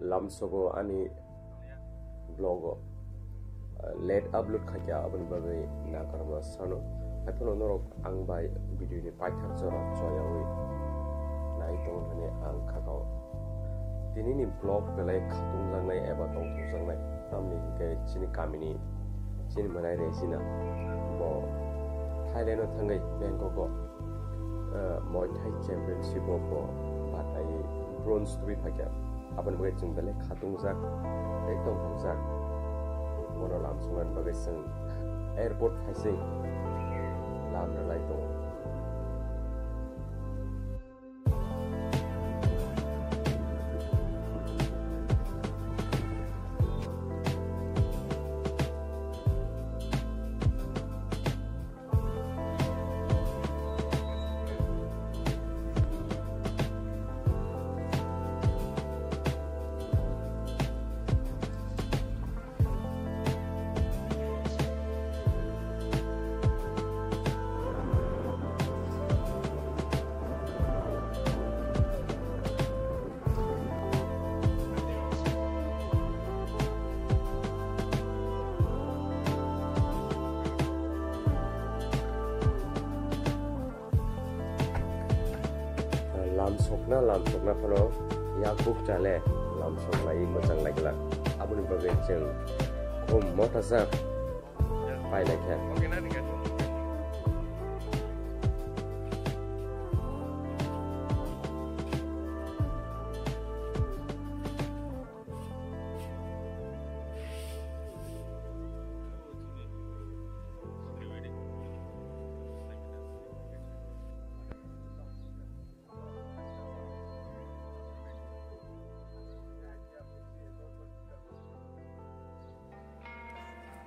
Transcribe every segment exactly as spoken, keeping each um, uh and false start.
Lamsogo ani vlog o, uh, late upload khaikha, aboni bagwi nakarma sano. Haiphano norok ang bai video ni paithak jorok choyawi nai tongo hwnwi ang khakao. Tini ni vlog belai khatungjaknai eba tongthokjaknai, tamni hinkhe chini kamini chini mwnai Regina bo Thailand o thangwi Bangkok o, uh, Muay Thai Championship o bo batai bronze tubui phaikha. Aboni bagwi chwng belai khatungjak tei tongthokjak. Bono lamsoknani bagwi chwng airport phaising lam rwlai tongo. Lamsokna, lamsokna phano yakuk chale lamsok lai mwchang lai glak. Aboni bagwi chwng khum mothajak pai lai kha.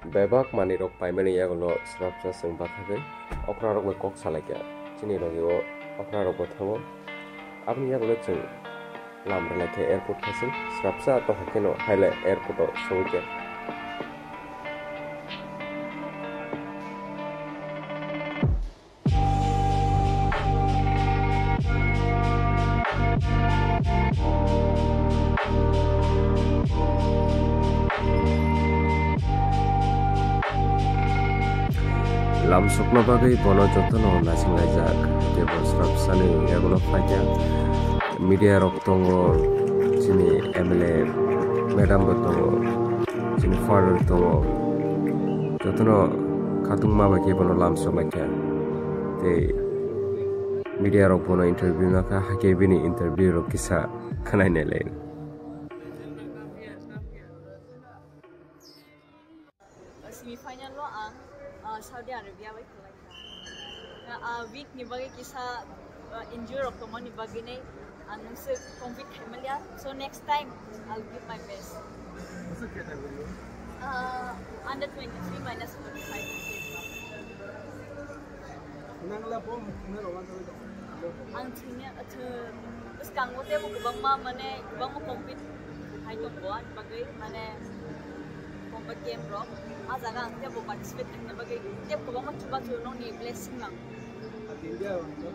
Bebak manwi rok paimani yagulo swrapsa chwng bathagwi okra rok bai kok salaikha. Chini logi o okra rok bo thango. Aboni yagulo chwng lam rwlaikha airport phaising swrapsa tongkha kheno haile airport o sogwikha. Lamsokna bagwi bono jotono naisinglaijak, tei bo swrapsani yagulo phaikha. Media rok tongo, chini M L A madam bo tongo, chini father tongo, jotono khatungma bai khe bono lamsok lai kha. Tei media rok bono interview nakha, hakhe bini interview rok kisa khwnai nailai. Semi final o ang, ah, Saudi Arabia bai khwlaikha. Ah, week ni bagwi kisa, ah, injury rok tongmani bagwi nei ang nungse compete khaimaliya. So next time I'll give my best. What's the category? Ah, under twenty-three minus forty-five. Nangla bom hwnwi rwma tongwi tongo. Ang thwngya, thw-, bwskango teibo kwbangma, mane, kwbangma compete hai tongo ani bagwi, mane, kwbangma game rok. A jaga ang teibo participate khaina bagwi tei kwbangma chubachu nokni blessing nang. At India rok ni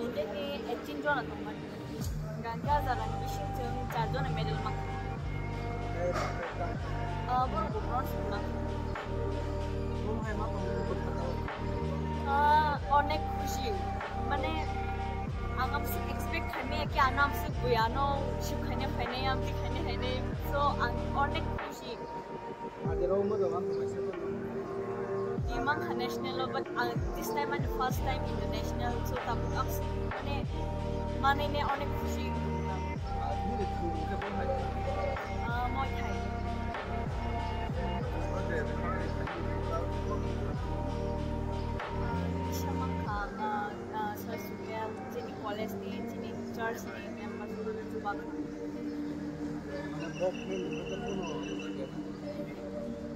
India ni eighteen jona tongmani. Hingke a jaga ni bising chwng char jona medal mankha. Ah, borok bo bronze mankha. Ah, onek khushi. Mane, ang amswk expect khaimaya ki ano amswk bui ano shoot khaina phainai, amtwi khaina phainai. So, ang onek khushi. Imang kha national o, but, uh, this time ani first time international, so tabuk ang s-, mane, manene onek khushi. Uh, Muay Thai. Uh, kisa mang kha, uh, uh, Sir Suryal, chini college ni, chini church ni members, chuba kha.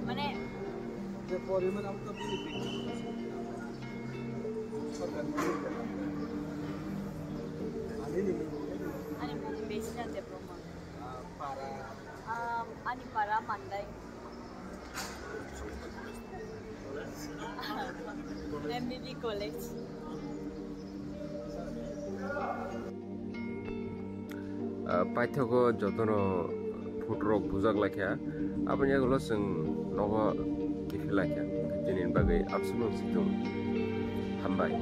Mane, ani mung Regina Debbarma. Um, ani para Mandai. M B B College. Ah, paithago jotono photo rok bujak laikha, aboni yagulo chwng nogo kiphil laikha. Tini bagwi absano situng hambai.